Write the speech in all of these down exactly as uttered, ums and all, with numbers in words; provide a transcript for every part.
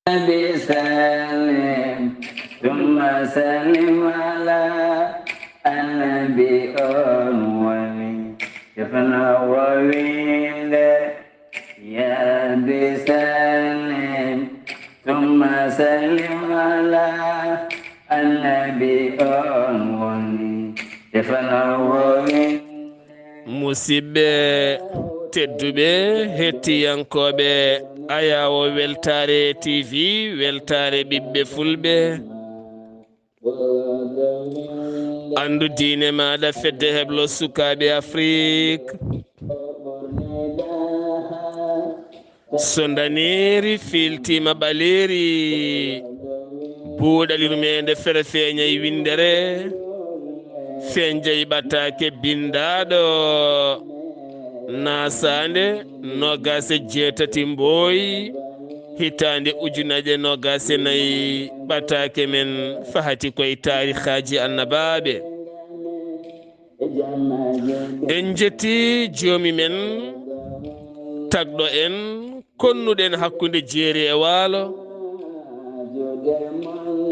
Nabi sallim, thumma sallim ala annabi on woni. Defno wowinde, ya Rabbi sallim, thumma sallim ala annabi on woni. Defno wowinde. Musidɓe tedduɓe, hettiyankooɓe Ayaawo Weltaare T V, weltaare ɓiɓɓe fulɓe. Anndu diine maaɗa, fedde heblo sukaaɓe Afrik. So ndaneeri fiiltiima ɓaleeri, buuɗal yurmeende fere feeñay winndere, feeñjay ɓataake binndaaɗo, naasaande noogaas e jeetati mbooy, hitaande ujunaaje noogaas e nayi, ɓataake men fahati koye taarihaaji annabaaɓe. En njetti joomi men, tagɗo en, konnuɗen hakkunde jeeri e waalo,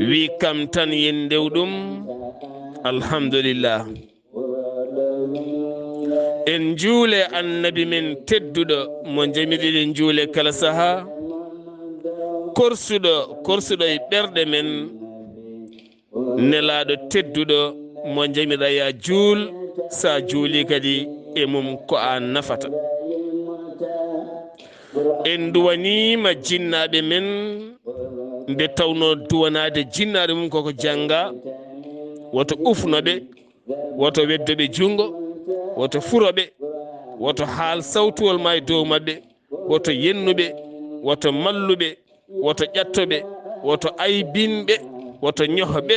wi kam tan yen ndew ɗum, alhamdulillah. En njuule annabi men tedduɗo mo njamirɗen njuule kala saha, korsuɗo, korsuɗo e ɓerɗe men, nelaaɗo tedduɗo mo njamiɗa ya juul, sa juuli kadi e mum ko an nafata. En duwaniima jinnaaɓe men, nde tawnoo duwanaade jinnaaɓe mum koko jannga, woto ufno ɓe, woto weddo ɓe junngo, woto furo ɓe, woto haal sawtuwol ma e dow maɓɓe, woto yennu ɓe, woto mallu ɓe, woto ƴatto ɓe, woto aybin ɓe, woto ñoho ɓe,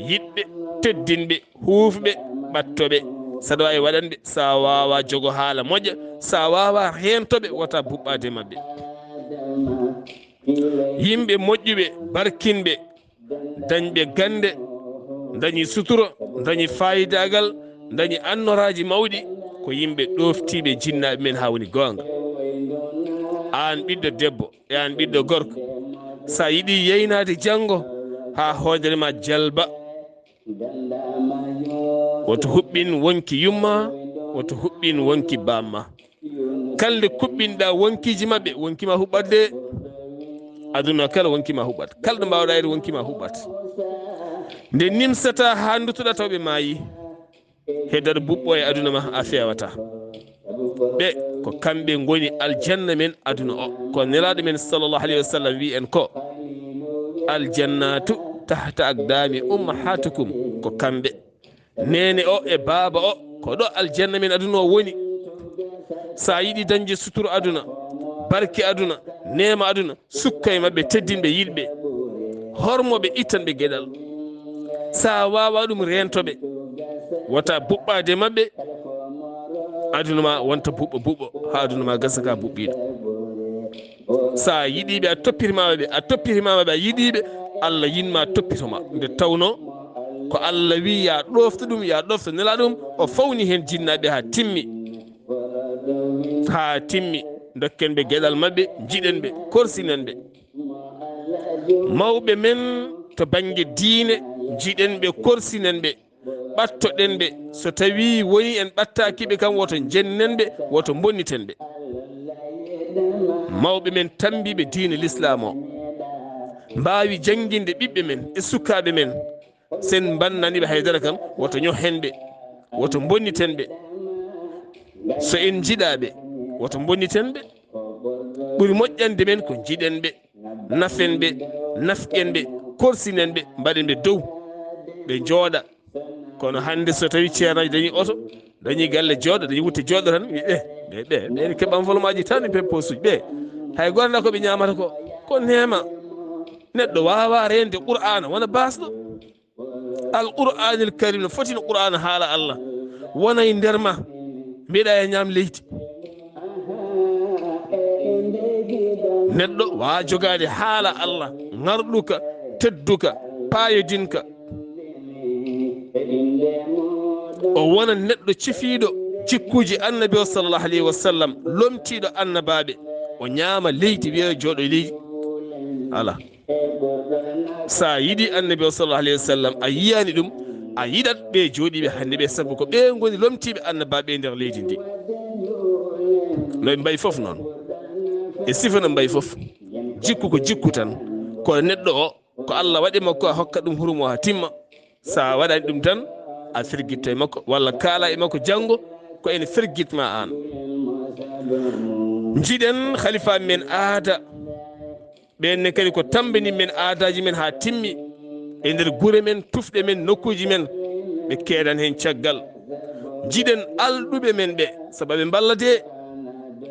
yiɗ ɓe, teddin ɓe, huuf ɓe, ɓatto ɓe. Saɗa waawi waɗan ɓe, sa waawa jogo haala moƴƴa, sa waawa heento ɓe, wota buɓɓaade maɓɓe. Yimɓe moƴƴuɓe, barkinɓe, dañɓe gannde, dañi suturo, dañi faayidaagal, dañi annoraaji mawɗi, ko yimɓe ɗooftiiɓe jinnaaɓe men haa woni goonga. Aan ɓiɗɗo debbo e aan ɓiɗɗo gorko, sa yiɗi yeynaade janngo haa hoodere ma jalba, woto huɓɓin wonki yumma, woto huɓɓin wonki bamma. Kala nde kuɓɓinɗa wonkiiji maɓɓe, wonki ma huɓɓat de. Aduna kala wonki ma huɓɓat. Kala ɗo mbawɗa iri wonki ma huɓɓat. Nde nimsata haa nduttuɗa taw ɓe maayi. Heddaɗo buɓɓo e aduna ma a fewata. Ɓe ko kamɓe ngoni aljanna men aduna o. Ko Nelaaɗo men sallallahu alayhi wa sallam wi en ko: "Aljannatu tahta aqdami ummahatukum." Ko kamɓe. Neene o e baaba o, ko ɗo aljanna men aduna o woni. Sa yiɗi dañde suturu aduna, barke aduna, neema aduna, sukka e maɓɓe, teddinɓe, yiɗɓe, hormoɓe, ittanɓe geɗal. Sa wawa ɗum, rentoɓe. Wata buɓɓade maɓɓe, aduna ma wonta buɓɓo buɓɓo, ha aduna ma gasa ka buɓɓiɗo. Sa yiɗiɓe, a toppirmaɓe, a toppirmaɓe, a yiɗiɓe, Allah yinma, toppitoma. Nde tawno ko Allah wi ya ɗofto ɗum, ya ɗofto Nelaɗo ɗum, o fawni hen jinnaɓe ha timmi. Ha timmi, dokken ɓe geɗal maɓɓe, jiɗen ɓe, korsinen ɓe. Mawɓe men to bangge diine, jiɗen ɓe, korsinen ɓe. Ɓattoɗen ɓe, so tawi woni en ɓattaki ɓe kam, woto jennen ɓe, woto bonniten ɓe. Mawɓe men tambiɓe diine l'islam o, mbawi jannginde ɓiɓɓe men e sukaɓe men, sen bannani ɓe haydara kam, woto ñohen ɓe, woto bonniten ɓe. So en jiɗa ɓe, woto bonniten ɓe. Ɓuri moƴƴande men ko jiɗen ɓe, nafen ɓe, nafqen ɓe, korsinen ɓe, mbaɗen ɓe dow, ɓe jooɗa. Kono hannde so tawi ceernajo dañi oto, dañi galle, jooɗo, dañi wutte, jooɗo tan, wi ɓe, ɓe, ɓe, ɓe keɓan volmaji tan, ɓe posuji ɓe. Hay gorna ko ɓe ñamata ko, ko neema. Neɗɗo wawa rende Qur'ana, wona basɗo. Al Qur'anil Karim no foti no Qur'ana haala Allah. Wona e nder ma, mbiɗa e ñaam leydi. Neɗɗo wawa jogaade haala Allah, ŋarɗuka, tedduka, paayodinka. O wona neɗɗo cifiiɗo jikkuuji Annabi o, sallallahu alayhi wa sallam, lomtiiɗo annabaaɓe. O ñaama leydi, wiya jooɗo e leydi. Alaa. So a yiɗi Annabi o, sallallahu alayhi wa sallam, a yiyaani ɗum, a yiɗat ɓe jooɗiiɓe hannde ɓe, sabu ko ɓe ngoni lomtiiɓe Annabaaɓe e nder leydi ndi. No ɓe mbayi fof noon, e sifa no mbayi fof, jikku ko jikku tan. Kono neɗɗo o, ko Allah waɗi makko, a hokkat ɗum hurumo haa timma. So a waɗaani ɗum tan, a fergitto e makko, walla kaala e makko janngo, ko ene fergit ma aan. Njiɗen khalifa men aada, ɓeen ne kadi ko tammbini men aadaaji men haa timmi, e nder gure men, tufɗe men, nokkuuji men, ɓe keedan heen caggal. Njiɗen alɗuɓe men ɓe, sabu aɓe mballa de,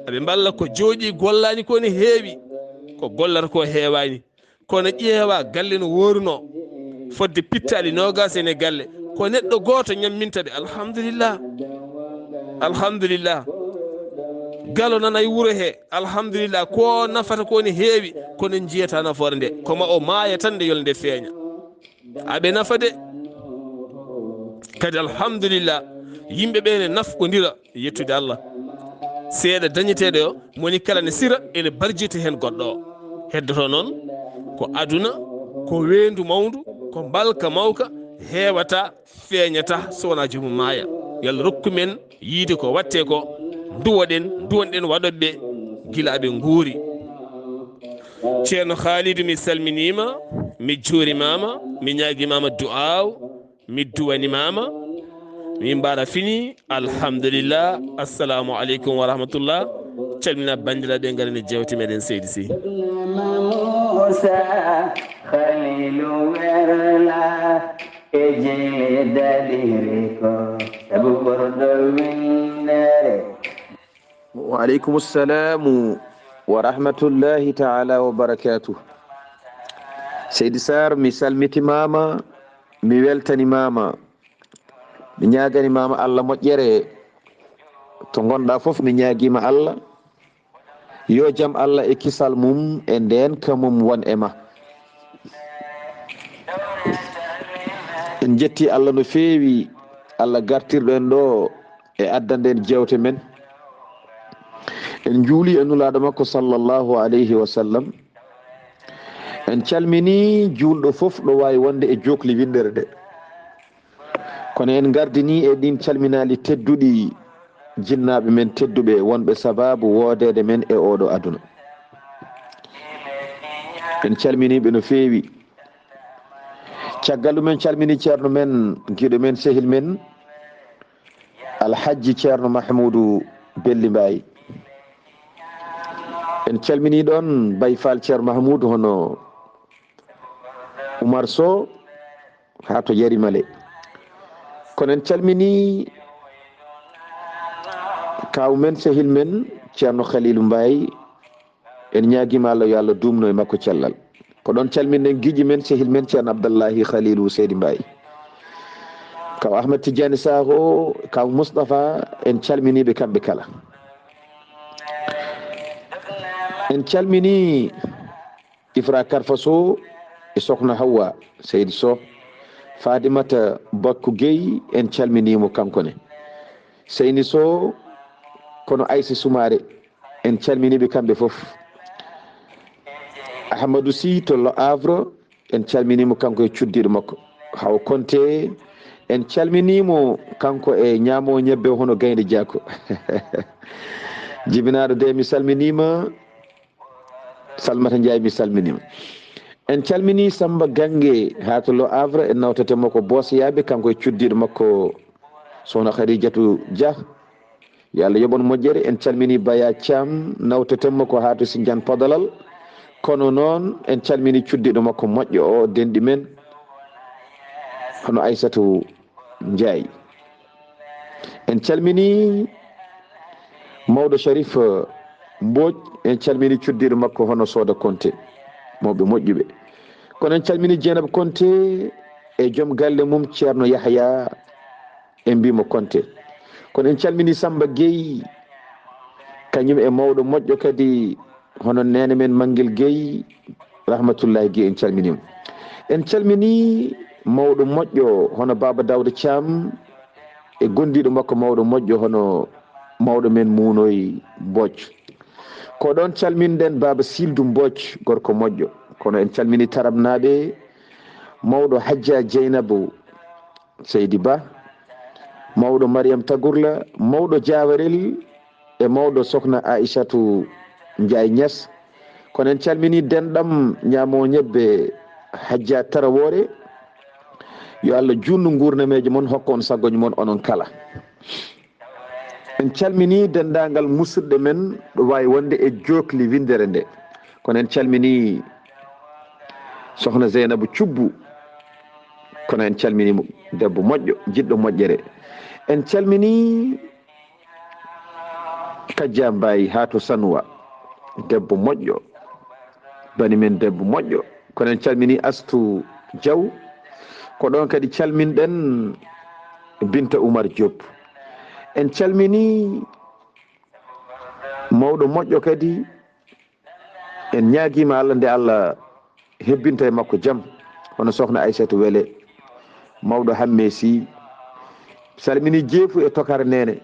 aɓe mballa ko jooɗi gollaani ko ne heewi, ko gollata ko heewaani. Kono ƴeewa galle no woorunoo, fodde pittaali noogaas ene galle. Ko neɗɗo gooto ñamminta ɓe, alhamdulillah. Alhamdulillah. Galo nana e wuro he, alhamdulillah. Ko nafata ko ne heewi, kono en njiyata nafoore nde. Ko ma o maaya tan nde yolnde feeña. Aɓe nafa de. Kadi alhamdulillah, yimɓe ɓe ne nafqondira. Yettude Allah. Seeɗa dañeteeɗo o, moni kala ne sira, ene barjita heen goɗɗo o. Heddoto noon ko aduna, ko weendu mawndu, ko mbalka mawka, heewata, feeñata, so wonaa joomum maaya. Yo Allah rokku men yiide ko waɗtee ko, nduwoɗen, nduwonɗen waɗoɓe gila aɓe nguuri. Ceerno Khalidou, mi salminiima, mi juurimaama, mi ñaagimaama du'aaw. Mi duwanimaama, mi mbaara fini, alhamdulillah, assalamu aleykum wa rahmatullah. Calmina banndiraaɓe, ngaren e jeewte meɗen seydi si. Musa Khalilu Werla e jili daliri ko sabu ɓurɗo winndere. Wa aleykum salamu wa rahmatullahi taala wa barakatuh. Seydi Sarr, mi salmitimaama, mi weltanimaama, mi ñaaganimaama Allah moƴƴere. To ngonɗaa fof, mi ñaagiima Allah, yo jam Allah e kisal mum e ndeenka mum won e ma. En njetti Allah no feewi, Allah gartirɗo en ɗo e addande en jeewte men. En njuuli e Nulaaɗo makko, sallallahu alayhi wa sallam. En calmini juulɗo fof ɗo waawi wonde e jookli winndere nde. Kono en ngardini e ɗin calminaali tedduɗi jinnaaɓe men tedduɓe wonɓe sababu woodeede men e ooɗo aduna. En calminiiɓe no feewi. Caggal ɗum, en calmini ceerno men, giɗo men, sehil men, Alhajji Ceerno Mahmuudu Belli Mbaay. En calmini ɗon Baay Faal Ceerno Mahmuudu, hono Umar Sow, haa to Yarimale. Kono en calmini kaaw men, sehil men, Ceerno Khalilu Mbaay. En ñaagiima Allah, yo Allah duumno e makko cellal. Ko ɗon calminɗen giƴi men, sehil men, Ceerno Abdallahi Khalilu Seydi Mbaay. Kaaw Ahmed Tidiane Sakho, kaaw Moustapha, en calminiiɓe kamɓe kala. En calmini Ifra Karfa Sow e Sokhna Hawwa, Seydi Sow. Fadimata Bakku Gueye, en calminiimo kanko ne. Seyni Sow, kono Aysa Soumaré, en calminiiɓe kamɓe fof. Ahmadou Sy to Le Havre, en calminiimo kanko e cuddiiɗo makko. Haw Konte, en calminiimo kanko e ñaamo ñebbe hono Gaynde Jaako. Jibinaaɗo de, mi salminiima. Salmata Njaay, mi salminiima. En calmini Samba Gange haa to Le Havre, en nawtete mo ko Boosiyaaɓe, kanko e cuddiiɗo makko Sokhna Khadijatu Dia. Yo Allah yoɓ on moƴƴere. En calmini Baya Thiam, nawteten mo ko haa to Sindian Podalal. Kono noon, en calmini cuddiiɗo makko moƴƴo o, denɗi men, hono Aysatu Njaay. En calmini mawɗo Sharif Mbodj, en calmini cuddiiɗo makko hono Sooda Konte, mawɓe moƴƴuɓe. Kono en calmini Jeynaba Konte e joom galle mum Ceerno Yahya, en mbiimo Konte. Kono en calmini Samba Gueye, kañum e mawɗo moƴƴo kadi hono neene men Manguel Gueye, rahmatullahi Gueye, en calminiimo. En calmini mawɗo moƴƴo hono Baaba Dawda Thiam e gondiiɗo makko mawɗo moƴƴo hono mawɗo men Muunoy Mbodj. Ko ɗon calminɗen Baaba Sildu Mbodj, gorko moƴƴo. Kono en calmini Tarabnaaɓe, mawɗo Hajja Jeynabu Seydi Ba, mawɗo Mariam Tagurla, mawɗo Jaawarel, e mawɗo Sohna Aïssatou Ndiaye Niass. Kono en calmini denɗam ñaamo ñebbe Hajja Tarawore. Yo Allah juutnu nguurnameeje mon, hokka on sagoje mon onon kala. En calmini denndaangal musidɓe men ɗo waawi wonde e jookli winndere nde. Kono en calmini Sohna Zeynabu Cubbu. Kono en calmini mo, debbo moƴƴo, jiɗɗo moƴƴere. En calmini Kajja Mbaye haa to Sanuwa, debbo moƴƴo, bani men debbo moƴƴo. Kono en calmini Astu Diaw. Ko ɗon kadi calminɗen Binta Oumar Diop. En calmini mawɗo moƴƴo kadi. En ñaagiima Allah nde Allah hebbinta e makko jam, hono Sohna Aïssatou Wele, mawɗo Hamme Sy. Salmini Jeefu e Tokar Nene.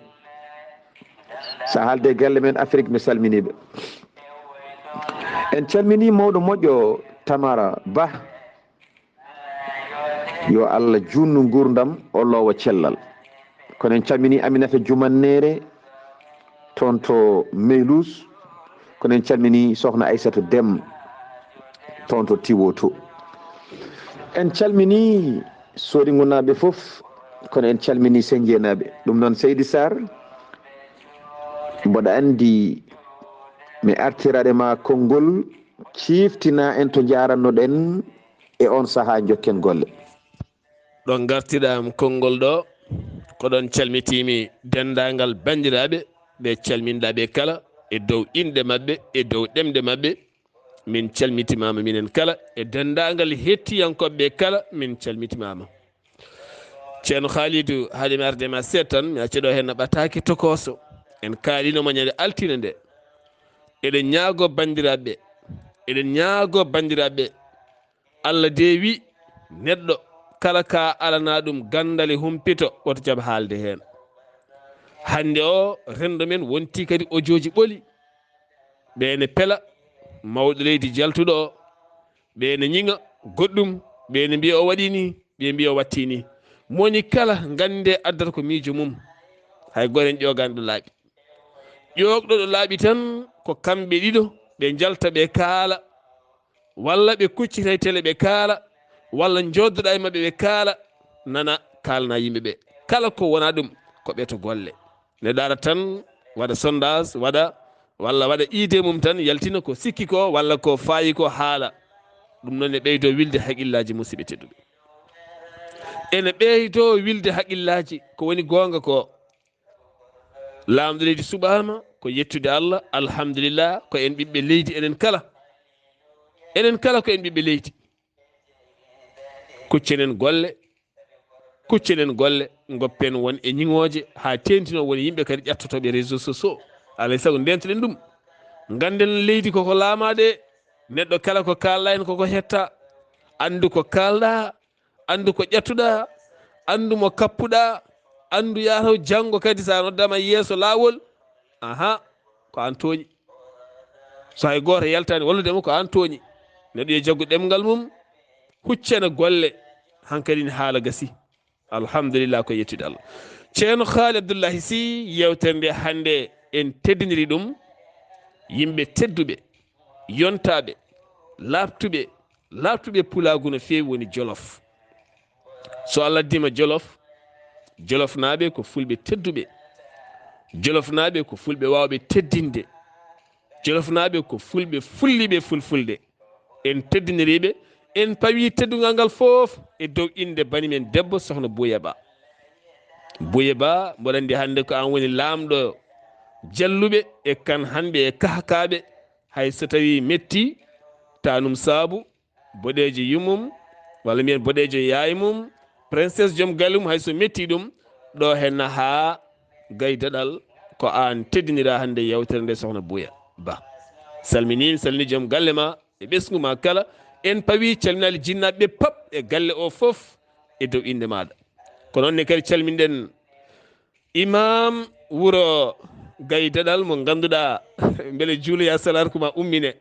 So a haalde galle men Afrik, mi salmini ɓe. En calmini mawɗo moƴƴo Tamara Ba. Yo Allah juutnu nguurndam, o loowa cellal. Kono en calmini Aminata Jumanneere, toon to Meylus. Kono en calmini Sohna Aïssatou Dem, toon to Tiwoto. En calmini Sooringunaaɓe fof, kono en calmini Senjeenaaɓe. Ɗum noon, Seydi Sarr, mboɗo anndi mi artiraade ma konngol, ciiftina en to njaarannoɗen e oon sahaa, njokken golle. Ɗo ngartiɗam konngol ɗo, ko ɗon calmitiimi denndaangal banndiraaɓe, ɓe calminɗaa ɓe kala, e dow inɗe maɓɓe, e dow ɗemɗe maɓɓe. Min calmitimaama minen kala, e denndaangal hettiyankooɓe ɓe kala, min calmitimaama. Ceerno Khalidou, hade mi arde ma seeɗa tan, mi acca ɗo heen no ɓataake tokooso. En kaalino mo ñande altine nde. Eɗen ñaago banndiraaɓe, eɗen ñaago banndiraaɓe, Allah de wi, neɗɗo kala ka alana ɗum ganndale humpito, woto jaɓ haalde heen. Hannde o, renndo men wonti kadi ojooji ɓoli. Ɓe ene pela mawɗo leydi jaltuɗo o, ɓe ene ñiŋa goɗɗum, ɓe ene mbiya o waɗi ni, ɓe mbiya o watti ni. Mo woni kala, nganndee addata ko miijo mum. Hay gooto en ƴoogaani ɗo laaɓi. Ƴoogɗo ɗo laaɓi tan ko kamɓe ɗiɗo, ɓe njalta, ɓe kaala, walla ɓe kuccita e tele, ɓe kaala, walla njooɗoɗaa e maɓɓe, ɓe kaala, nana, kaalana yimɓe ɓe. Kala ko wonaa ɗum, ko ɓeto golle. Ne daara tan, waɗa sondage, waɗa, walla waɗa idée mum tan, yaltina ko sikki ko, walla ko faayi ko, haala. Ɗum noon ne ɓeydo wilde haqillaaji, musidɓe tedduɓe. Ene ɓeydo wilde haqillaaji, ko woni goonga ko. Laamɗo leydi suɓaama, ko yettude Allah, alhamdulillah, ko en ɓiɓɓe leydi enen kala. Enen kala ko en ɓiɓɓe leydi. Kuccenen golle, kuccenen golle, ngoppen won e ñiŋooje, haa teentino won yimɓe kadi ƴattotooɓe réseaux sociaux. Alay sago ndeentoɗen ɗum. Ngannden leydi koko laamaade, neɗɗo kala ko kaalɗaa heen koko hetta. Anndu ko kaalɗaa, anndu ko ƴettuɗaa, anndu mo kappuɗaa, anndu yaa taw janngo kadi so a noddaama yeeso laawol, aha, ko aan tooñi. So hay gooto yaltaani wallude mo, ko aan tooñi. Neɗɗo yo jaggu ɗemngal mum, huccana golle, hankadi ne haala gasi. Alhamdulillah, ko yettude Allah. Ceerno Haali Abdullahi Sy, yeewtere nde hannde en teddiniri ɗum yimɓe tedduɓe, yontaaɓe, laaɓtuɓe, laaɓtuɓe pulaagu no feewi, woni Jolof. So Allah addiima Jolof, Jolofnaaɓe ko fulɓe tedduɓe. Jolofnaaɓe ko fulɓe waawɓe teddinde. Jolofnaaɓe ko fulɓe fulliiɓe fulfulde. En teddiniriiɓe, en pawii teddungal ngal fof e dow innde bani men debbo, Sohna Buya Ba. Buya Ba, mboɗo anndi hannde ko aan woni laamɗo jalluɓe e kanhanɓe e kahkaaɓe. Hay so tawii metti, tanum saabu, boɗeejo yummum, walla mbiyen boɗeejo yaay mum, princesse joom galle mum, hay so metti ɗum, ɗo henna haa gay daɗal, ko aan teddinira hannde yeewtere nde, Sohna Buya Ba. Salminiin, salmini joom galle ma e ɓesngu ma kala. En pawii calminaali jinnaaɓe ɓe pap e galle o fof e dow innde maaɗa. Ko noon ne kadi calminɗen Imam wuro Gay Daɗal mo ngannduɗaa mbele juuloya salar ko ma ummine.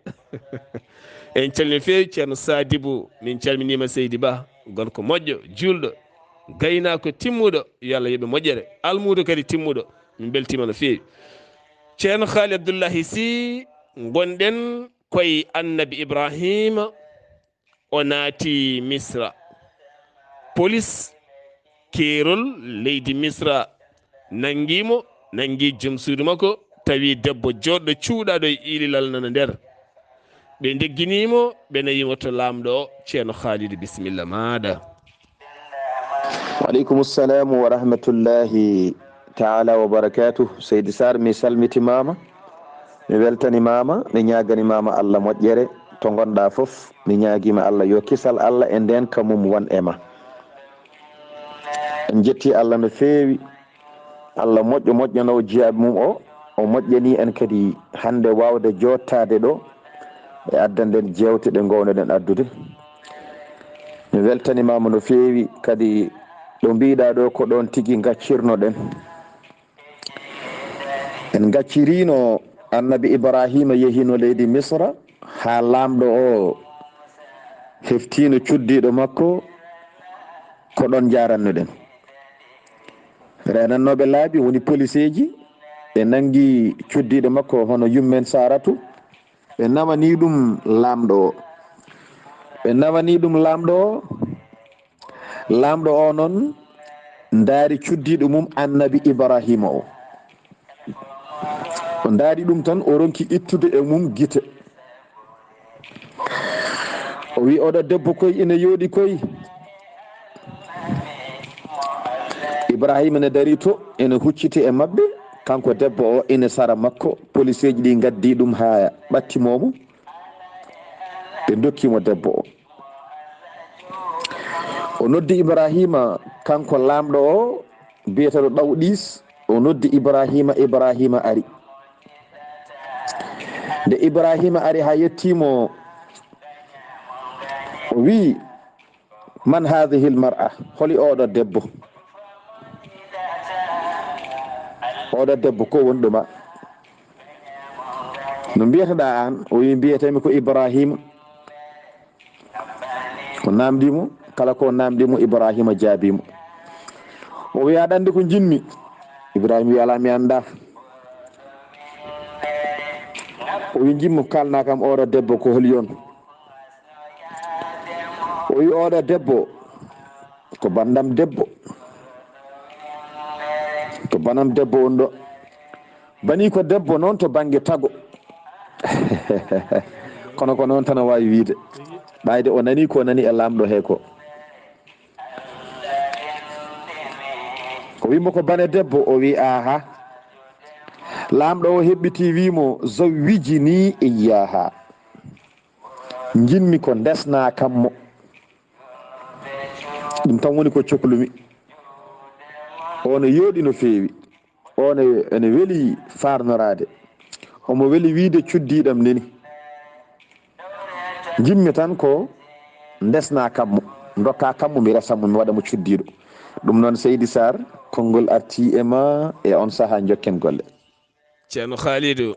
En calmini feewi Ceerno Saadibu, min calminiima seydi Ba, gorko moƴƴo, juulɗo, gaynaako timmuɗo, yo Allah yoɓe moƴƴere, almuudo kadi timmuɗo, min mbeltiima no feewi. Ceerno Haali Abdullahi Sih, ngonɗen koye Annabi Ibrahima, o naati Misra. Polis keerol leydi Misra nanngi mo, nanngi joom suudu makko, tawi debbo jooɗɗo cuuɗaaɗo e iililal nana nder. Ɓe ndeggini mo, ɓe nawi mo to laamɗo o, Ceerno Haalidu, bisimilla maaɗa. Wa aleykum salam wa rahmatullahi taala wa barakatuh. Seydi Sarr, mi salmitimaama, mi weltanimaama, mi ñaaganimaama Allah moƴƴere to ngonɗaa fof. Mi ñaagiima Allah yo kisal Allah e ndeenka mum won e ma. En njetti Allah no feewi. Allah moƴƴo moƴƴanoowo jiyaaɓe mum o, o moƴƴanii en kadi hannde waawde jooɗtaade ɗo e addanɗen jeewte ɗe ngoownoɗen addude. Mi weltanimaama no feewi kadi, ɗo mbiiɗaa ɗo ko ɗoon tigi ngaccirnoɗen. En ngacciriino Annabi Ibrahima yehiino leydi Misra, haa laamɗo o heftiino cuddiiɗo makko, ko ɗoon njaarannoɗen. Reenannooɓe laabi woni poliseeji, ɓe nanngi cuddiiɗo makko hono yummen Saaratu, ɓe nawanii ɗum laamɗo o. Ɓe nawanii ɗum laamɗo o, laamɗo o noon ndaari cuddiiɗo mum Annabi Ibrahima o. O ndaari ɗum tan, o ronki ittude e mum gite. O wi, "Oɗo debbo koy ina yooɗi koy." Ibrahima ne darii to, ene hucciti e maɓɓe, kanko debbo o ina sara makko, poliseeji ɗi ngaddi ɗum haa ɓatti moomo, ɓe ndokki mo debbo o. O noddi Ibrahima, kanko laamɗo o, biyeteeɗo Ɗawɗiis, o noddi Ibrahima, Ibrahima ari. Nde Ibrahima ari haa yettii mo, o wii, "Man haadihil mar'a? Holi oɗo debbo? Oɗo debbo ko woni ɗo ma? No mbiyeteɗaa aan?" O wii, "Mbiyetee-mi ko Ibrahima." O naamndii mo, kala ko o naamndii mo, Ibrahima jaabii mo. O wii, "Aɗa anndi ko njiɗmi?" Ibrahima wii, "Alaa, mi anndaa." O wii, "Njiɗmi ko kaalnaa kam oɗo debbo ko holi on?" O wii, "Oɗo debbo ko banndam debbo. Ko banam debbo on ɗo." Banii ko debbo noon to bannge tago. Kono ko noon tan o waawi wiyde. Ɓayde o nanii ko nani e laamɗo hee ko. O wii mo ko bane debbo, o wii, "Aaha." Laamɗo o heɓɓitii wii mo, "Zawwijinii iyyaaha." Njiɗmi ko ndesnaa kam mo. Ɗum tan woni ko coklumi. O no yooɗi no feewi. O ne, ene weli faarnoraade. Omo weli wiyde cuddiiɗam neni. Njiɗmi tan ko ndesnaa kam mo, ndokkaa kam mo, mi resa mo, mi waɗa mo cuddiiɗo. Ɗum noon, Seydi Sarr, konngol artii e ma e on sahaa, njokken golle. Ceerno Haalidu,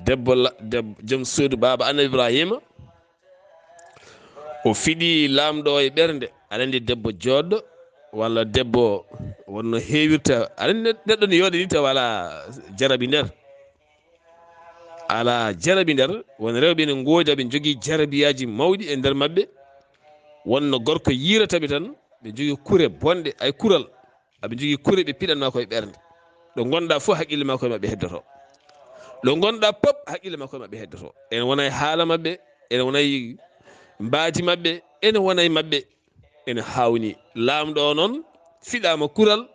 debbo la-, deb-, joom suudu Baaba Annabi Ibrahima, o fiɗi laamɗo o e ɓernde. Aɗa anndi debbo jooɗɗo walla debbo wonno heewirta, aɗa anndi ned-, neɗɗo ne yooɗa ni tawa alaa jarabi nder. Alaa jarabi nder, won rewɓe ene ngoodi, aɓe njogii jarabiyaaji mawɗi e nder maɓɓe. Wonno gorko yiirata ɓe tan, ɓe njogii kure bonɗe, ay kural. Aɓe njogii kure ɓe piɗanmaa koye ɓernde. Ɗo ngonɗaa fof, haqqille maa koye maɓɓe heddoto. Ɗo ngonɗaa pop, haqqille maa koye maɓɓe heddoto. Ene wona e haala maɓɓe, ene wona e mbaadi maɓɓe, ene wona e maɓɓe. Ene haawni. Laamɗo o noon fiɗaama kural,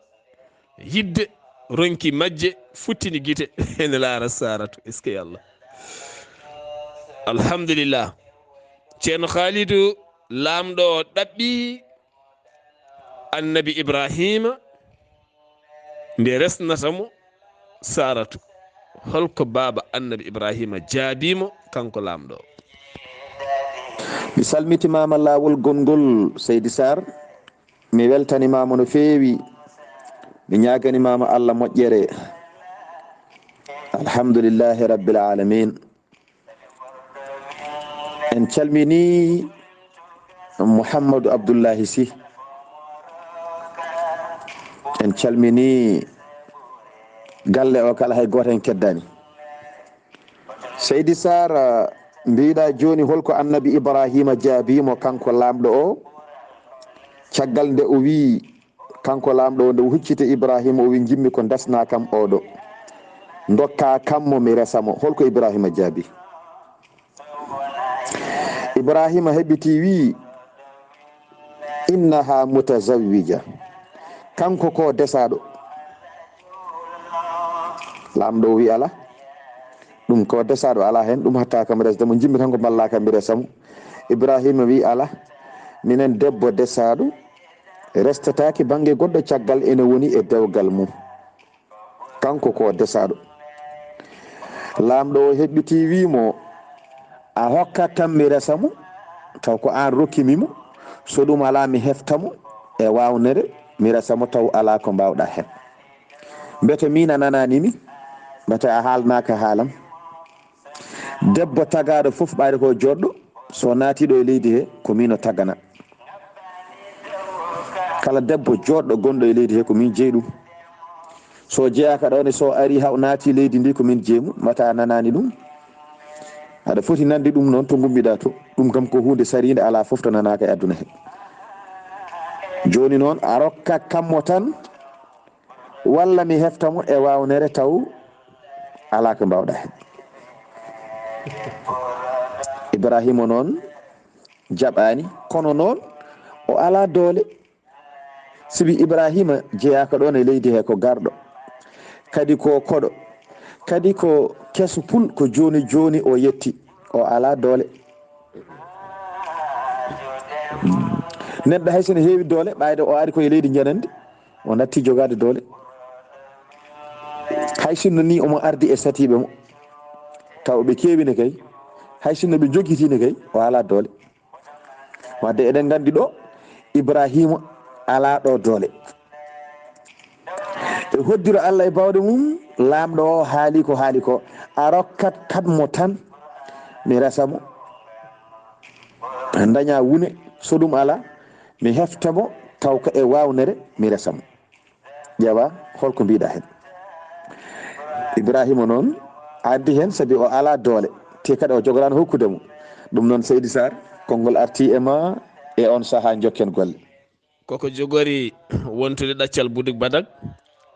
yidde, ronki majje, futtini gite, ene laara Saaratu. Eskey Allah. Alhamdulillah. Ceerno Haalidu, laamɗo o ɗaɓɓi Annabi Ibrahima nde resnata mo Saaratu. Holko baaba Annabi Ibrahima jaabii mo, kanko laamɗo? Mi salmitimaama laawol gonngol, Seydi Sarr. Mi weltanimaama no feewi. Mi ñaaganimaama Allah moƴƴere. Alhamdulillahi Rabbil Aalamiin. En calmini Mouhamadou Abdoullahi Sy. En calmini galle o kala, hay gooto en keddani. Seydi Sarr, mbiɗa jooni, holko Annabi Ibrahima jaabimo kanko laamɗo o? Caggal nde o wi, kanko laamɗo o, nde o hucciti Ibrahima, o wi, "Jimmi ko dasna kam oɗo. Ndokka kam mo mi resa mo." Holko Ibrahima jaabi? Ibrahima heɓiti wi, "Innaha mutazawwija." Kanko ko desaɗo. Laamɗo o wi, "Ala. Ɗum ko desaɗo, ala hen. Ɗum hatta kam resde mo. Jimmi tan ko mballa kam mi resa mo." Ibrahima wi, "Ala. Minen debbo desaɗo restataki bangge goɗɗo caggal ene woni e dewgal mum. Kanko ko desaɗo." Laamɗo o heɓɓiti wi mo, "A hokkat kam mi resa mo, taw ko an rokkimi mo. So ɗum ala mi hefta mo e wawnere, mi resa mo taw ala ko mbawɗa hen. Mbete min a nananimi, mbete a haalnaka haalam. Debbo tagaɗo fof ɓayde ko joɗɗo, so naati ɗo e leydi he, ko min o tagana. Kala debbo joɗɗo gonɗo e leydi he, ko min jeyi ɗum. So jeyaka ɗo ne, so ari haw naati leydi ndi, ko min jeyi mum. Mbata a nanani ɗum? Aɗa foti nande ɗum noon to gummiɗa to. Ɗum kam ko hunde sarinde, ala fof to nanaka e aduna he. Joni noon a rokka kammo tan, walla mi hefta mo e wawnere taw ala ko mbawɗa hen." Ibrahima noon jaɓani, kono noon o ala doole. Sibi Ibrahima jeyaka ɗon e leydi he, ko garɗo, kadi ko koɗo, kadi ko keso pul, ko joni joni o yetti, o ala doole. Neɗɗo hay so ne heewi doole, ɓayde o ari ko e leydi janandi, o natti jogade doole. Hay sinno ni omo ardi e satiɓe mo, taw ɓe kewi ne kay, hay sinno ɓe jogiti ne kay, o ala doole. Wadde eɗen nganndi ɗo Ibrahima alaa ɗo doole. E hoddiro Allah e baawɗe mum, laamɗo o haali ko haali ko, a rokkat kat mo tan, mi resa mo. Daña wune, so ɗum alaa, mi hefta mo, taw ko e waawnere, mi resa mo. Ƴeewa, holko mbiɗa heen? Ibrahima noon addi heen, sabi o alaa doole, te kadi o jogoraano hokkude mo. Ɗum noon, Seydi Sarr, konngol arti e ma e on sahaa, njokken golle. Koko jogori wontude ɗaccal buduk badak,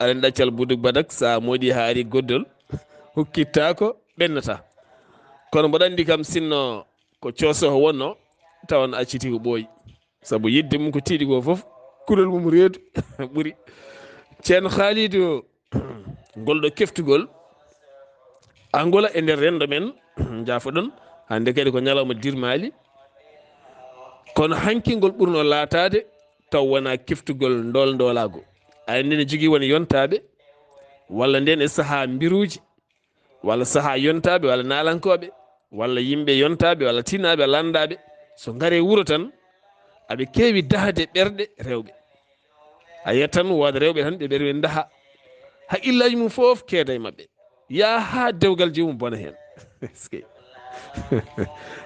aɗa anndi ɗaccal buduk badak, so a moɗi haari goddol, hukkittaako, ɓennata. Kono mboɗo anndi kam, sinno ko coosoho wonno, tawan acciti ko ɓooyi. Sabu yidde mum ko tiiɗi ko fof, kulol mum reedu ɓuri. Ceerno Khalidou, ngol ɗo keftugol, Angola e nder renndo men, njaafoɗon, hannde kadi ko ñalawma dirmaali. Kono hanki ngol ɓurno laataade, taw wonaa keftugol ndool ndoolaagu. Ay, nden jogii won yontaaɓe, walla nden e sahaa mbiruuji, walla sahaa yontaaɓe, walla naalankooɓe, walla yimɓe yontaaɓe, walla tinaaɓe, lanndaaɓe, so ngare wuro tan, aɓe keewi dahde ɓerɗe rewɓe. A yiyat tan wooda rewɓe tan, ɓe ɓerɓe daha, haqqillaaji mum fof keeda e maɓɓe. Yaa haa dewgal joomum bona heen. Eskey.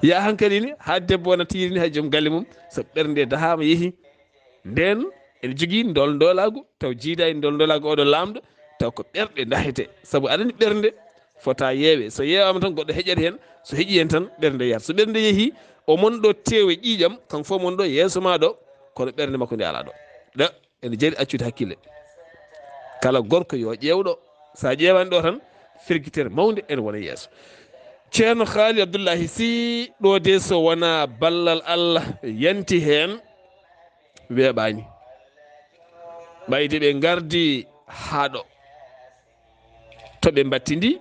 Yaa hankadi ni, haa debbo wona tiiri ni, hay joom galle mum, so ɓernde dahaama yehi, nden ene jogii ndol ndolaagu, taw jiida e ndol ndolaagu oɗo laamɗo, taw ko ɓerɗe dahete. Sabu aɗa anndi ɓernde fota yeewe. So yeewaama tan goɗɗo heƴat heen, so heƴi heen tan ɓernde yahat. So ɓernde yehi, o mon ɗo teewe ƴiiƴam, kanko fof mon ɗo yeeso ma ɗo, kono ɓernde makko nde alaa ɗo. Ɗa, ene jari accude hakkille. Kala gorko yo ƴeew ɗo. So a ƴeewani ɗo tan, fergitere mawnde ene wona yeeso. Ceerno Haali Abdullahi Sy, ɗo de so wonaa ballal Allah yanti heen, weeɓaani. Ɓayde ɓe ngardi haa ɗo, to ɓe mbattindi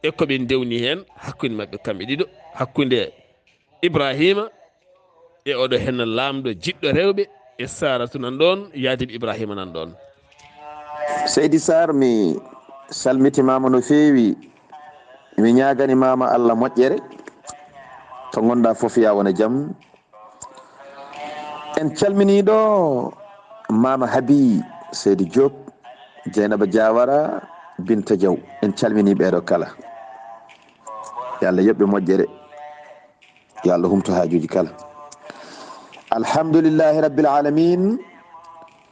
e ko ɓe ndewni heen hakkunde maɓɓe kamɓe ɗiɗo, hakkunde Ibrahima e oɗo henna laamɗo jiɗɗo rewɓe e Saratu nan ɗoon, yaadiiɓe Ibrahima nan ɗoon. Seydi Sarr, mi salmitimaama no feewi, mi ñaagani maama Allah moƴƴere, to ngonɗa fof ya wona jam. En calmini ɗo Mama Habi, Seydi Diop, Dieynaba Diawara, Binta Diaw. En calmini ɓeeɗo kala. Yo Allah yoɓ ɓe moƴƴere. Yo Allah humtu haajuuji kala. Alhamdulillahi rabbil alamin.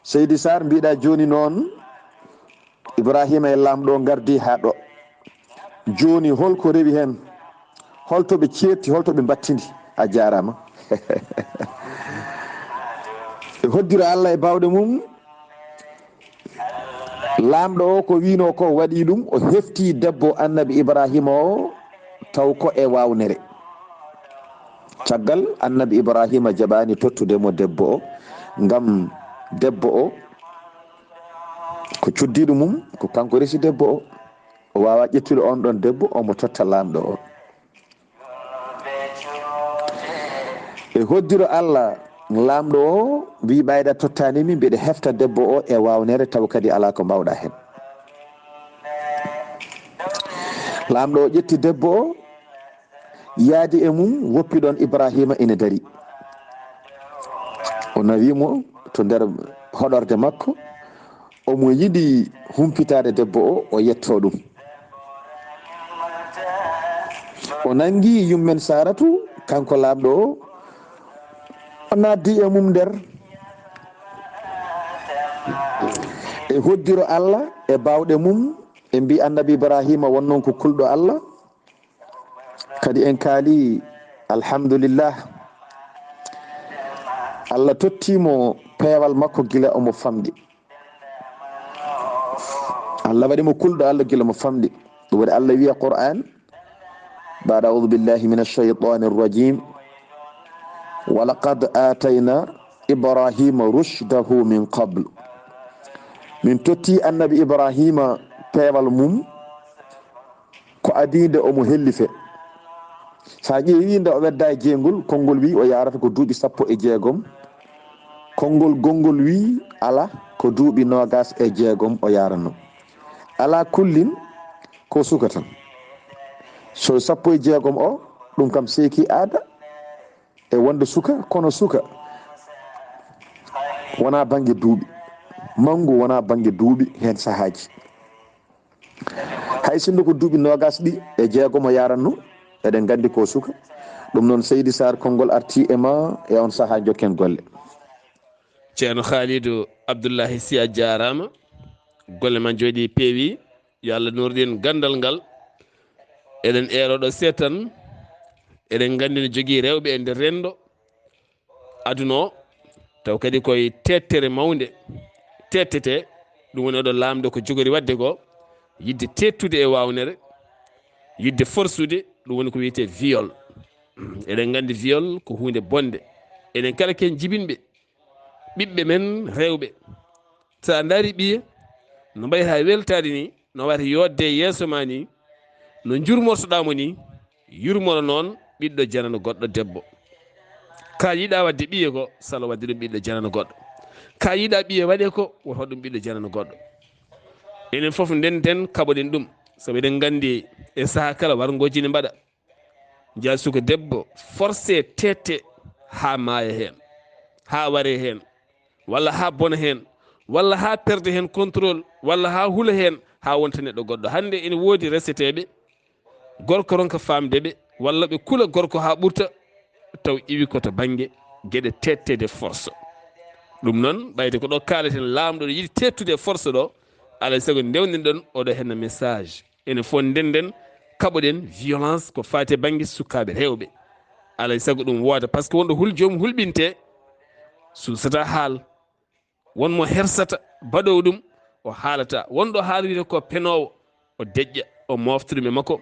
Seydi Sarr, mbiɗa jooni noon, Ibrahima e Laamɗo ngardi haa ɗo. Jooni, holko rewi heen? Holto ɓe ceetti, holto ɓe mbattidi? A jaaraama. E hoddiro Allah e baawɗe mum, Laamɗo o ko wiinoo ko waɗi ɗum, o hefti debbo Annabi Ibrahima o, taw ko e waawnere. Caggal, Annabi Ibrahima jaɓaani tottude mo debbo o, ngam debbo o ko cuddiiɗo mum, ko kanko resi debbo o. O waawaa ƴettude oon ɗoon debbo, omo totta Laamɗo o. E hoddiro Allah, Laamɗo o wiyi, ɓayda tottaani mi, mbiɗa hefta debbo o e waawnere, taw kadi alaa ko mbaawɗa heen. Laamɗo o ƴetti debbo o, yaadi e mum, woppi ɗoon Ibrahima ina darii. O nawi mo to nder hoɗorde makko, omo yiɗi humpitaade debbo o, o yettoo ɗum. O nanngi yummen Saaratu, kanko Laamɗo o, o naatdi e mum nder. E hoddiro Allah e baawɗe mum, en mbi Annabi Ibrahima won noon ko kulɗo Allah. Kadi en kaali, alhamdulillah. Allah totti mo peewal makko gila omo famɗi. Allah waɗi mo kulɗo Allah gila mo famɗi. Ɗum waɗi Allah wiya Qur'an, بعد أعوذ بالله من الشيطان الرجيم. ولقد آتينا إبراهيم رشده من قبل. Min totti Annabi Ibrahima peewal mum, ko adii nde omo hellife. So a ƴeewii nde o wedda e jeygol, konngol wii o yaarata ko duuɓi sappo e jeegom. Konngol gonngol wii alaa, ko duuɓi noogaas e jeegom o yaaranoo. Alaa kullin, ko suka tan. So sappo e jeegom o, ɗum kam seeki aada e wonde suka, kono suka wonaa bannge duuɓi. Manngu wonaa bannge duuɓi heen sahaaji. Hay sinno ko duuɓi noogaas ɗi e jeegom o yaranno, eɗen nganndi ko suka. Ɗum noon, Seydi Sarr, konngol arti e ma e on sahaa, njokken golle. Ceerno Khalidou Abdoulahi Sy, a jaaraama. Golle ma njooɗi peewi. Yo Allah noorɗin ganndal ngal. Eɗen eero ɗo seetan. Eɗen nganndi no jogii rewɓe e nder renndo aduna o, taw kadi koye teettere mawnde teettete. Ɗum woni oɗo laamɗo ko jogori waɗde ko yiɗde teettude e waawnere, yiɗde forsude, ɗum woni ko wiyetee viol. Eɗen nganndi viol ko huunde bonde. Enen kala ken jibinɓe ɓiɓɓe men rewɓe. So a ndaari ɓiye no mbayi haa weltaade ni, no wata yodde e yeeso ma ni, no njurmortoɗaa mo ni, yurmoro noon ɓiɗɗo janano goɗɗo debbo. Ka yiɗa waɗde ɓiye ko, salo waɗde ɗum ɓiɗɗo janano goɗɗo. Ka yiɗa ɓiye waɗe ko, woto ɗum ɓiɗɗo janano goɗɗo. Enen fof ndenden, kaɓoɗen ɗum, sabu eɗen nganndi e sahaa kala warngooji ne mbaɗa. Njiyaa suka debbo forcé, teette haa maaya heen, haa waree heen, walla haa bona heen, walla haa perde heen contrôle, walla haa hula heen, haa wonta neɗɗo goɗɗo. Hannde ene woodi reseteeɓe, gorko ronka faamde ɓe, walla ɓe kula gorko haa ɓurta, taw iwi ko to bannge geɗe teetteede force. Ɗum noon, ɓayde ko ɗo kaaleten, laamɗo no yiɗi teettude e force ɗo, alaa e sago ndewnen ɗon oɗo henna message. Enen fof ndenden, kaɓoɗen violence ko faati e bannge sukaaɓe rewɓe. Alaa e sago ɗum wooda, par ce que wonɗo hul-, joom hulɓinte, suusata haal. Won mo hersata baɗowo ɗum, o haalata. Wonɗo haala wiyata ko penoowo, o deƴƴa, o moofta ɗum e makko,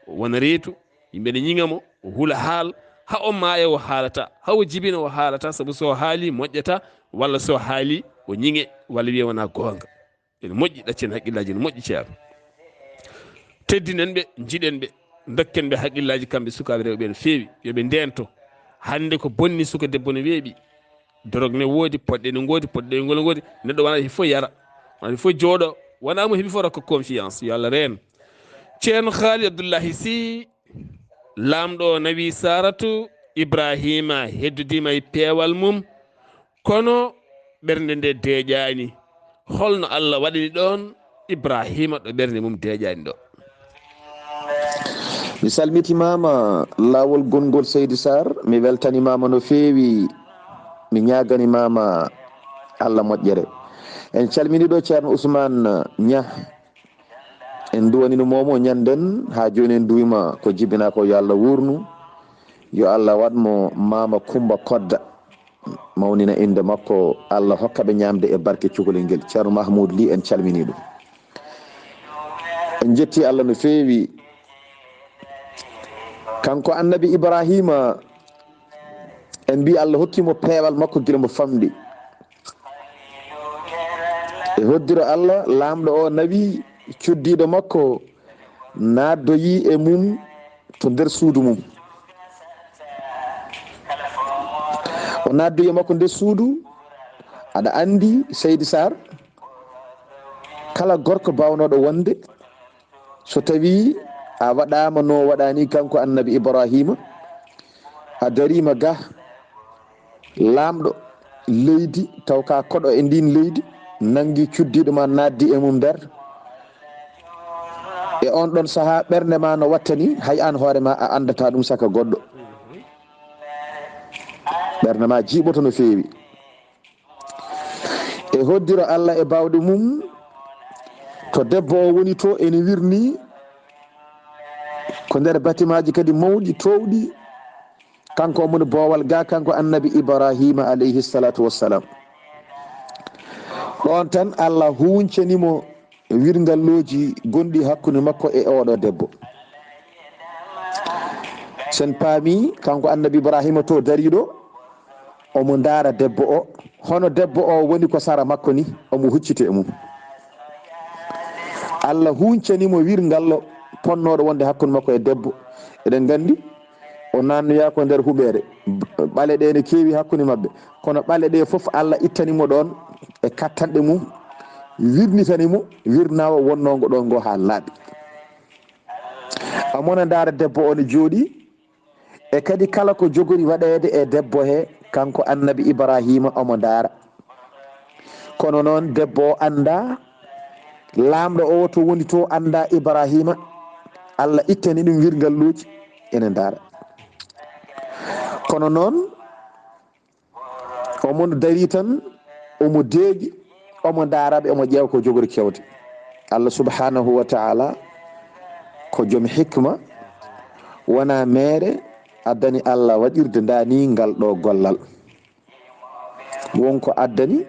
o wona reedu, yimɓe ne ñiŋa mo, o hula haal, haa o maaya o haalata, haa o jibina o haalata, sabu so o haali moƴƴata, walla so o haali o ñiŋe, walla wiya wonaa goonga. Ene moƴƴi, ɗaccen hakkillaaji, ene moƴƴi, Ceerno. Teddinen ɓe, njiɗen ɓe, ndokken ɓe hakkillaaji, kamɓe sukaaɓe rewɓe no feewi, yo ɓe ndeento. Hannde ko bonni suka debbo no weeɓi. Dorog ne woodi, poɗɗe ne ngoodi, poɗɗe ngol ngoodi. Neɗɗo wonaa heɓi fof yara, wonaa heɓi fof jooɗo, wonaa mo heɓi fof rokka confiance. Yo Allah reen. Ceerno Haali Abdullahi Sy, laamɗo o nawi Saaratu, Ibraahiima heddodiima e peewal mum, kono ɓernde nde deeƴaani. Holno Allah waɗani ɗoon Ibraahiima ɗo ɓernde mum deeƴaani ɗo? Mi salmitimaama laawol gonngol, Seydi Sarr. Mi weltanimaama no feewi. Mi ñaagani maama Allah moƴƴere. En calmini ɗo Ceerno Ousmane Niang. En duwanino momo ñanden haa jooni, en duwima ko jibina ko, yo Allah wurnu. Yo Allah waɗ mo maama Kumba Kodda. Mawnina innde makko, Allah hokka ɓe ñaamde e barke cukalel ngel. Ceerno Mahmoud Ly, en calmini ɗum. En jetti Allah no feewi. Kanko Annabi Ibrahima, en mbi Allah hokki mo peewal makko gila mo famɗi. E hoddiro Allah, Laamɗo o nawi cuddiiɗo makko, naatdoyi e mum to nder suudu mum. O naatdoyi e makko nder suudu. Aɗa anndi, Seydi Sarr, kala gorko baawnooɗo wonde, so tawii a waɗaama no waɗani kanko Annabi Ibrahima, a dariima ga, Laamɗo leydi, taw ka koɗo e ndin leydi, nanngi cuddiiɗo ma, naatdi e mum nder. E on ɗon sahaa, ɓernde ma no wattani, hay an hoore ma a anndata ɗum saka goɗɗo. Ɓernde ma jiiɓoto no feewi. E hoddiro Allah e baawɗe mum, to debbo o woni to ene wirni ko nder batimaaji kadi mawɗi, toowɗi. Kanko omoni boowal ga, kanko Annabi Ibrahima alayhi salatu wassalam. Ɗon tan Allah huuncani mo wirngallooji gonɗi hakkunde makko e oɗo debbo. Sen paami, kanko Annabi Ibrahima to dariɗo, omo ndaara debbo o, hono debbo o woni ko sara makko ni, omo hucciti e mum. Allah huuncani mo wirngallo ponnooɗo wonde hakkunde makko e debbo. Eɗen nganndi, o naannoyaa ko nder huɓeere. Ɓale ɗe ne keewi hakkunde maɓɓe, kono ɓale ɗe fof Allah ittani mo ɗon e kattanɗe mum, wirnitani mo wirnaawo wonnongo ɗon ngo haa laaɓi. Omo na ndaara debbo o ne jooɗi, e kadi kala ko jogori waɗeede e debbo he, kanko Annabi Ibrahima omo ndaara. Kono noon, debbo o anndaa, laamɗo o to woni to anndaa Ibrahima. Allah ittani ɗum wirngalluuji, ene ndaara. Kono noon, omo darii tan, omo deeƴi, omo ndaara ɓe, omo ƴeewa ko jogori kewde. Allah subhanahu wa ta'ala ko joom hikma, wonaa meere addani Allah waɗirde ndaa ni ngal ɗo gollal. Won ko addani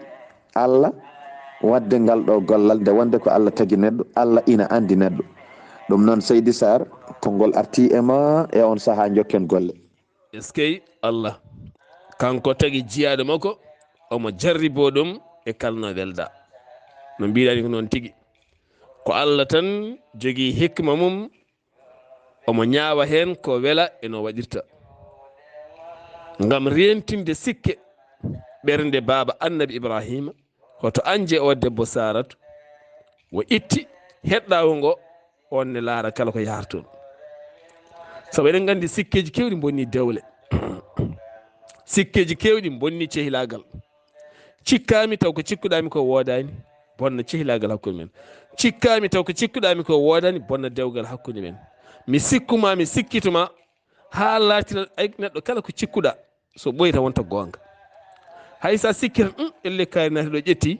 Allah waɗde ngal ɗo gollal, nde wonde ko Allah tagi neɗɗo, Allah ina anndi neɗɗo. Ɗum noon, Seydi Sarr, konngol artii e ma e on sahaa, njokken golle. Eskey Allah, kanko tagi jiyaaɗo makko, omo jarriboo ɗum e kala no welda. No mbiɗani ko noon tigi. Ko Allah tan jogii hikma mum, omo ñaawa heen ko wela e no waɗirta. Ngam reentinde sikke ɓernde baaba Annabi Ibrahima, hoto anje o debbo Saratu, o itti heɗɗaawo ngo, on ne laara kala ko yahartoon. Sabu eɗen nganndi sikkeeji keewɗi mbonni dewle. Sikkeeji keewɗi mbonni cehilaagal. Cikkaami taw ko cikkuɗaami ko woodaani, bonna cehilaagal hakkunde men. Cikkaami taw ko cikkuɗaami ko woodaani, bonna dewgal hakkunde men. Mi sikkuma, mi sikkituma, haa laatina ay neɗɗo kala ko cikkuɗa, so ɓooyi tan wonta goonga. Hay sa sikki tan, "Ɗum, elle kaari naati ɗo ƴetti,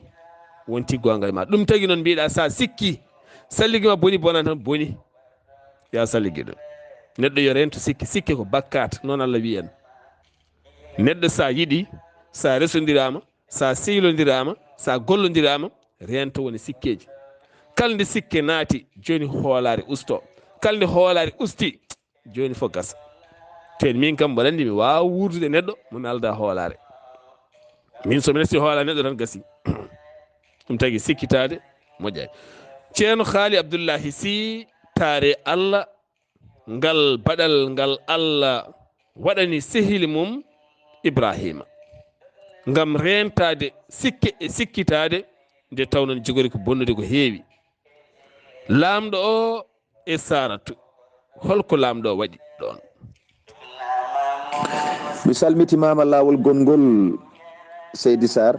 wonti goonga e ma." Ɗum tagi noon mbiɗa, sa sikki, salligi ma boni, bonan tan boni. Ya salligi ɗum. Neɗɗo yo rento sikki, sikki ko bakkaat, noon Allah wi'i en. Neɗɗo sa yiɗi, sa resondiraama, sa seylondiraama, sa gollondiraama, reento woni sikkeeji. Kala nde sikke naati, jooni hoolaare usto. Kala nde hoolaare usti, jooni fof gasa. Teen min kam mboɗo anndi mi waawa wuurdude e neɗɗo mo mi alda hoolaare. Min so mi nasti hoolaare neɗɗo tan gasi. Ɗum tagi sikkitaade moƴƴaani. Ceerno Haali Abdullahi Sii, taare Allah, ngal baɗal ngal Allah waɗani sehil mum Ibrahima, ngam reentaade sikke e sikkitaade, nde tawnoo jogori ko bonnude ko heewi. Laamɗo o e Saaratu, holko Laamɗo o waɗi ɗoon? Mi salmitimaama laawol gonngol, Seydi Sarr.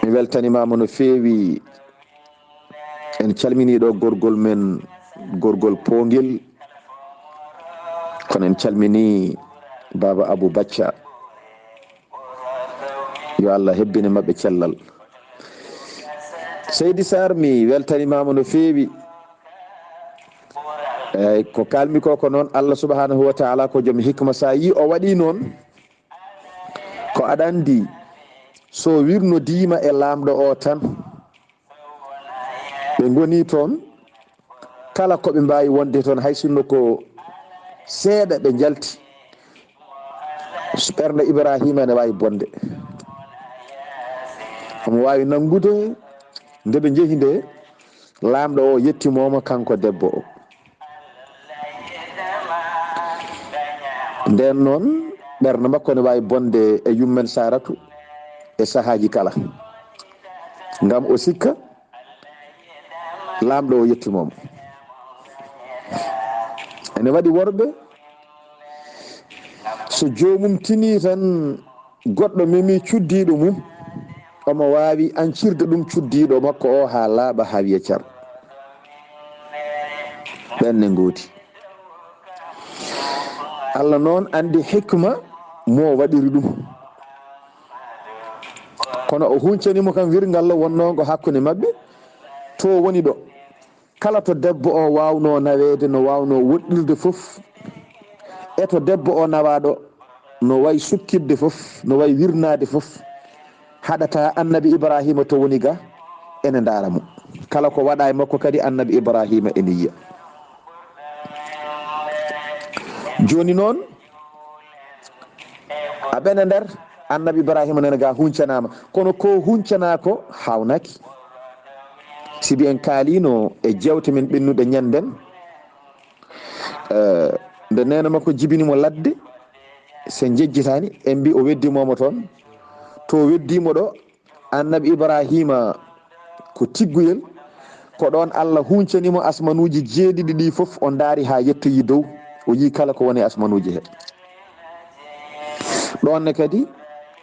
Mi weltanimaama no feewi. En calminii ɗo gorgol men, gorgol Poongel. Kono en calmini Baaba Abu Bacca. Yo Allah hebbine maɓɓe cellal. Seydi Sarr, mi weltanimaama no feewi. Eey, ko kaalmi ko, ko noon, Allah subhanahu wa taala ko joom hikma. So a yii o waɗi noon, ko aɗa anndi, so wirnodiima e laamɗo o tan, ɓe ngoni toon, kala ko ɓe mbaawi wonde toon, hay sinno ko seeɗa ɓe njalti, so ɓernde Ibrahima ene waawi bonde. Omo waawi nanngude nde ɓe njehi nde, laamɗo o yettimooma kanko debbo o. Nden noon, ɓernde makko ne waawi bonde e yummen Saratu e sahaaji kala, ngam o sikka laamɗo o yettimooma. Ene waɗi worɓe, so joomum tinii tan, goɗɗo memi cuddiiɗo mum, omo waawi ancirde ɗum cuddiiɗo makko o haa laaɓa, haa wiya car. Ɓen ne ngooti. Allah noon anndi hikma mo waɗiri ɗum. Kono o huncani mo kam wirngal wonnongo hakkunde maɓɓe, to woni ɗo. Kala to debbo o waawno naweede, no waawno woɗɗirde fof, e to debbo o nawaaɗo no wayi sukkitde fof, no wayi wirnaade fof, haɗata annabi Ibrahima to woni ga, ene ndaara mo. Kala ko waɗa e makko kadi, annabi Ibrahima ene yiya. Jooni noon, a ɓene nder, annabi Ibrahima nana ga huncanaama, kono ko huncana ko haawnaki. Sibi en kaalino e jewte men ɓennuɗe ñanden, eh, nde neene makko jibini mo ladde, se jejjitani, en mbi o weddimooma toon. To weddimo ɗo, annabi Ibrahima ko tigguyel, ko ɗoon Allah huncani mo asmanuuji jeeɗiɗi ɗi fof, o ndaari haa yettoyi dow, o yii kala ko woni e asmanuuji he. Ɗoon ne kadi,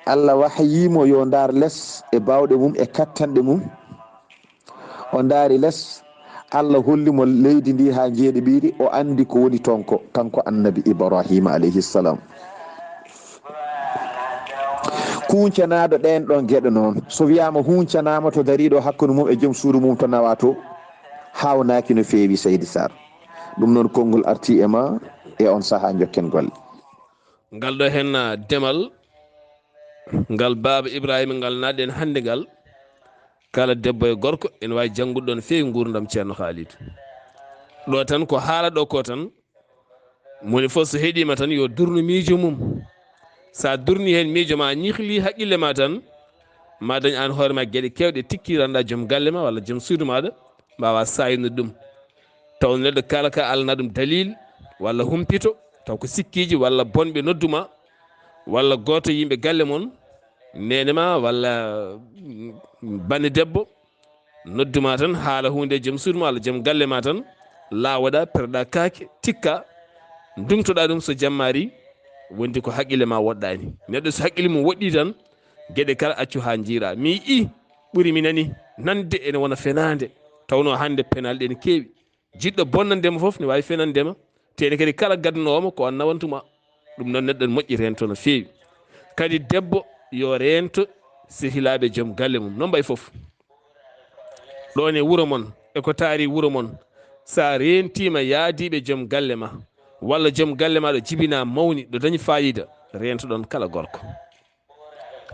Allah wahyii mo yo ndaar les e baawɗe mum, e kattanɗe mum. O ndaari les, Allah holli mo leydi ndi haa njeeɗiɓiiri, o anndi ko woni toon ko, kanko annabi Ibrahima alayhi salam. Huuncanaaɗo ɗeen ɗoon geɗe noon, so wiyaama huuncanaama to dariiɗo hakkunde mum e joom suudu mum to nawaa to, haawnaaki no feewi, Seydi Sarr. Ɗum noon, konngol artii e ma e oon sahaa, njokken golle. Ngal ɗo heen, ah, demal, ngal Baaba Ibrahima ngal naatɗen hannde ngal, kala debbo e gorko ene waawi janngude ɗoon feewi nguurndam Ceerno Khalidou. Ɗo tan ko haala ɗo ko tan, moni fof so heɗiima tan yo durnu miijo mum. So a durni heen miijo ma, ñihli haqqille ma tan, ma dañ aan hoore ma geɗe keewɗe tikki rannda joom galle ma walla joom suudu maaɗa, mbaawa saaynude ɗum. Taw neɗɗo kala ka alana ɗum dalil walla humpito, taw ko sikkiiji walla bonɓe noddu ma, walla gooto yimɓe galle mon, neene ma walla, mm, banne debbo, noddu ma tan, haala huunde e joom suudu ma walla joom galle ma tan, laawoɗa, perɗa kaake, tikka, ndumtoɗa ɗum so jammaari, wondi ko haqqille ma woɗɗaani. Neɗɗo so haqqille mum woɗɗi tan, geɗe kala accu haa njiira. Mi yi'i ɓuri mi nani nande ene wona fenaande, tawno hannde penal ɗe ne keewi. Jiɗɗo bonnande ma fof ne waawi fenande ma, te ene kadi kala gaddanoowo ma ko aan nawantuma. Ɗum noon neɗɗo ne moƴƴi reento no feewi. Kadi debbo yo reento sehilaaɓe joom galle mum, no mbayi fof. Ɗoon e wuro mon, e ko taari wuro mon, so a reentiima yaadiiɓe joom galle ma, walla joom galle ma ɗo jibinaa mawni, ɗo dañi faayiida, reento ɗoon kala gorko.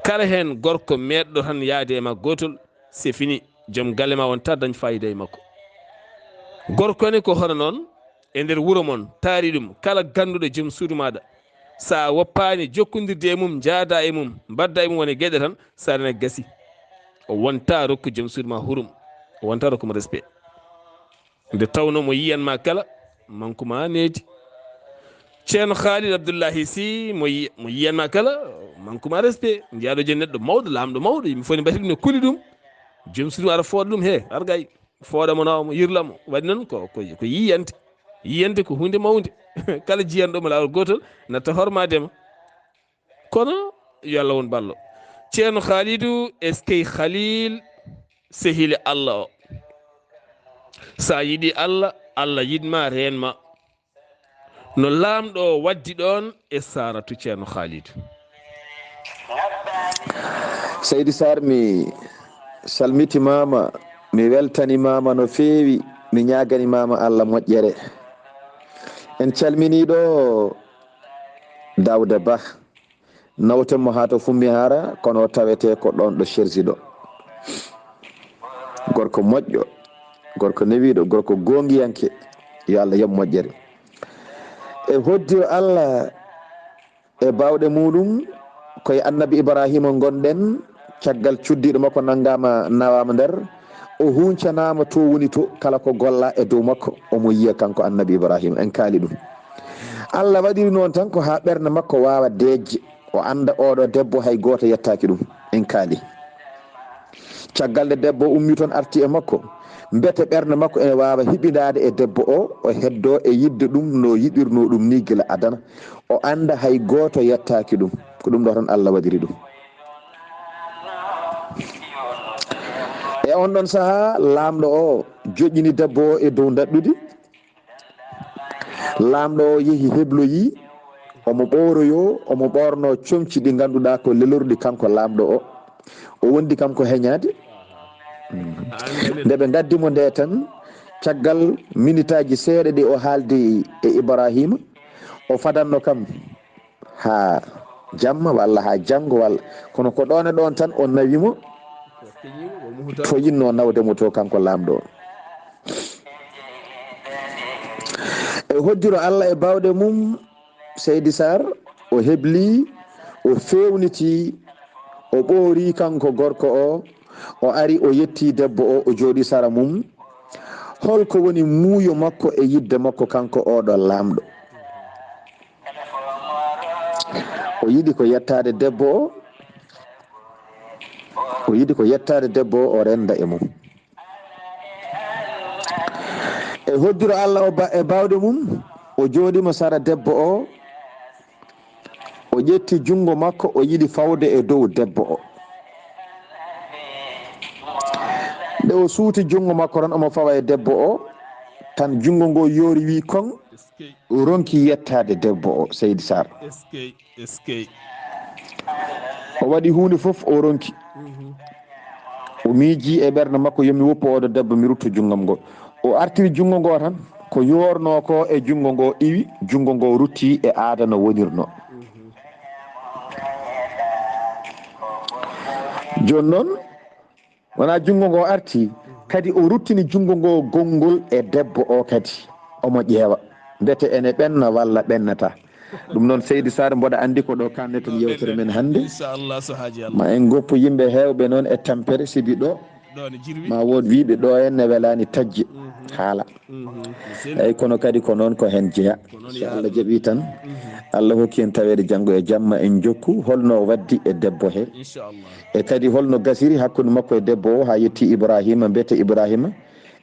Kala heen gorko meeɗɗo tan yaade e ma gootol, c'est fini, joom galle ma wonta dañ faayiida e makko. Gorko ne ko hono noon, e nder wuro mon, taari ɗum, kala gannduɗo joom suudu maaɗa, so a woppaani jokkondirde e mum, njaada e mum, mbaɗda e mum wone geɗe tan, so a rena gasi. O wonta rokku joom suudu ma hurum, o wonta rokku mo respect. Nde tawno mo yiyan ma kala, manku ma needi. Ceerno Khalid Abdullahi Sy, mo yi-, mo yiyan ma kala, manku ma respect. Njiyaɗo jooni neɗɗo mawɗo, laamɗo mawɗo, yimɓe fof ne mbati ɗum, ne kuli ɗum. Joom suudu ara fooɗa ɗum, he, argay, fooɗa mo, nawa mo, yirla mo. Waɗi noon ko, ko, ko yiyante. Yiyante ko huunde mawnde. Kala jiyanɗo mo laawol gootol, natta hormaade ma. Kono yo Allah won ballo. Ceerno Khalidou, eskey Khalil, sehile Allah o. Sa yiɗi Allah, Allah yiɗ ma, reen ma. No laamɗo o waddi ɗoon e Saaratu Ceerno Khalid. Seydi Sarr, mi salmitimaama, mi weltanimaama no feewi, mi ñaagani maama Allah moƴƴere. En calminii ɗo Daawda Bah, nawten mo haa to Fummi Hara, kono o tawetee ko ɗoon ɗo Chersi ɗo. Gorko moƴƴo, gorko newiiɗo, gorko goongiyanke, yo Allah yoɓ moƴƴere. E hoddiro Allah e baawɗe muuɗum, ko e Annabi Ibraahiima ngonɗen, caggal cuddiiɗo makko nanngaama, nawaama nder, o huuncanaama to woni to, kala ko gollaa e dow makko, omo yiya kanko Annabi Ibraahiima, en kaali ɗum. Allah waɗiri noon tan ko haa ɓernde makko waawa deeƴde, o annda oɗo debbo hay gooto yettaaki ɗum, en kaali. Caggal nde debbo ummi toon arti e makko, mbete ɓernde makko ene waawa hiɓindaade e debbo o, o heddoo e yiɗde ɗum no yiɗirnoo ɗum nii gila adana, o annda hay gooto yettaaki ɗum, ko ɗum ɗo tan Allah waɗiri ɗum. E oon ɗoon sahaa, laamɗo o joƴƴini debbo o e dow ndaɗɗudi. Laamɗo o yehi hebloyi, omo ɓooroyoo, omo ɓoornoo comci ɗi ngannduɗaa ko lelorɗi kanko laamɗo o. O wondi kam ko heñaade. Nde ɓe ngaddi mo nde tan, caggal minitaaji seeɗa ɗi o haaldi e Ibraahiima, o fadanno kam haa jamma walla haa janngo walla, kono ko ɗoon e ɗoon tan o nawi mo, to yiɗno nawde mo to kanko laamɗo o. E hoddiro Allah e baawɗe mum, Seydi Sarr, o hebli, o feewniti, o ɓoori kanko gorko o, o ari o yetti debbo o, o jooɗi sara mum. Holko woni muuyo makko e yiɗde makko kanko oɗo laamɗo? O yiɗi ko yettaade debbo o, o yiɗi ko yettaade debbo o, o renda e mum. E hoddiro Allah o ba-, e baawɗe mum, o jooɗiima sara debbo o, o ƴetti junngo makko, o yiɗi fawde e dow debbo o. Nde o suuti junngo makko tan, omo fawa e debbo o, tan junngo ngo yoori wi koŋ, o ronki yettaade debbo o, Seydi Sarr. Eskey, eskey. O waɗi huunde fof, o ronki. Mhm. O miiji e ɓernde makko, yo mi woppu oɗo debbo, mi rutto junngam ngo. O artiri junngo ngo tan, ko yoornoo ko e junngo ngo iwi, junngo ngo rutti e aada no wonirno. Mhm. Jooni noon, wonaa junngo ngo arti, kadi o ruttini junngo ngo gonngol e debbo o kadi. Omo ƴeewa, mbete ene ɓenna walla ɓennata. Ɗum noon, Seydi Sarr, mboɗa anndi ko ɗo kanneten yewtere men hannde. Inchallah, so haaji Allah. Ma en ngoppu yimɓe heewɓe noon e tampere, sibi ɗo ɗo ne jirwi. Ma wood wiiɓe ɗo en ne welaani tajje. Mhm. Haala. Mhm. Eyi, kono kadi ko noon ko heen jeyaa. Ko noon. So Allah jaɓii tan, mhm, Allah hokki en taweede janngo e jamma, en jokku holno waddi e debbo he. Inchallah. E kadi holno gasiri hakkunde makko e debbo o haa yetti Ibrahima, mbiyete Ibrahima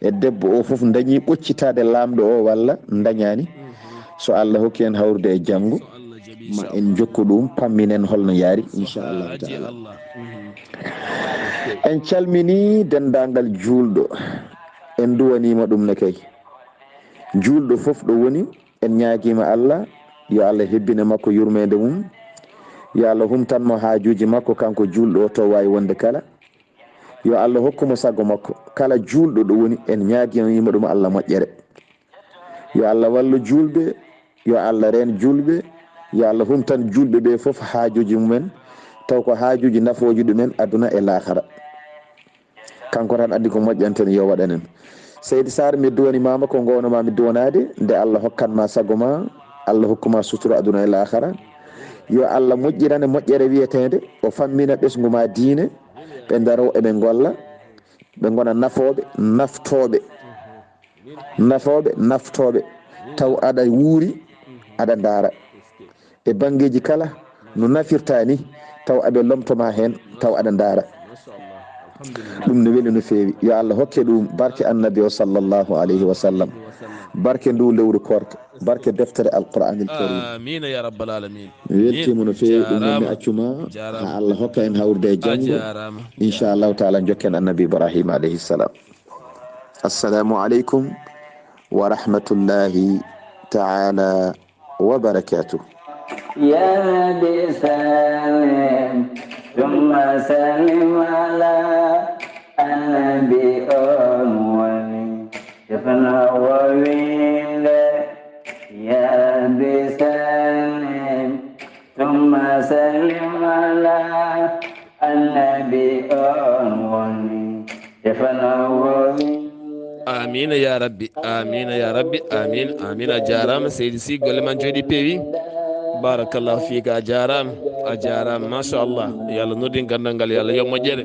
e debbo o fof dañi ɓoccitaade laamɗo o walla dañaani? Mhm. So Allah hokki en hawrude e janngo, so Allah jaɓi, ma en jokku ɗum, pamminen holno yaari, inchallahu taala. Mhm. En calmini denndaangal juulɗo, en nduwaniima ɗum ne kay. Juulɗo fof ɗo woni, en ñaagiima Allah, yo Allah hebbine makko yurmeende mum, yo Allah humtan mo haajuuji makko, kanko juulɗo o, to waawi wonde kala. Yo Allah hokku mo sago makko. Kala juulɗo ɗo woni, en ñaagiima ɗum Allah moƴƴere. Yo Allah wallu juulɓe, yo Allah reen juulɓe, yo Allah humtan juulɓe ɓe fof haajuuji mumen, taw ko haajuuji nafooji ɗumen aduna e laakara. Kanko tan addi ko moƴƴanten, yo waɗanen. Seydi Sarr, mi duwanimaama ko ngoowno-maa mi duwanaade, nde Allah hokkan ma sago ma, Allah hokku ma sutura aduna e laakara. Yo Allah moƴƴirane moƴƴere wiyeteende, o fammina ɓesngu ma diine, ɓe ndaro eɓe ngolla, ɓe ngona nafooɓe, naftooɓe, nafooɓe, naftooɓe, taw aɗa wuuri, aɗa ndaara. E banngeeji kala no nafirta ni, taw aɓe lomtoma heen, taw aɗa ndaara. Ɗum ne weli no feewi. Yo Allah hokke ɗum barke Annabi o sallallahu alayhi wa sallam. Barke ndu lewru koorka. Barke deftere Alqur'anil Karim. Amiina ya rabbal alamin. Mi weltiima no feewi, ɗum noon mi accuma. Jaaraama. Ha Allah hokka en hawrude e janngo. A jaaraama. Inchallahu taala, jokken Annabi Ibrahima alayhi salam. Assalamu aleykum ورحمة الله تعالى وبركاته. يا رب سلم ثم سلم على النبي أول. يا رب سلم ثم سلم على النبي أول. يا رب. Amina ya rabbi, amina ya rabbi, amin, amin. A jarama seydi Sy, golle ma jooɗi peewi. Barakallahu fika, a jarama, a jarama, machallah. Yo Allah noddi gandal ngal, yo Allah yoɓ moƴƴere.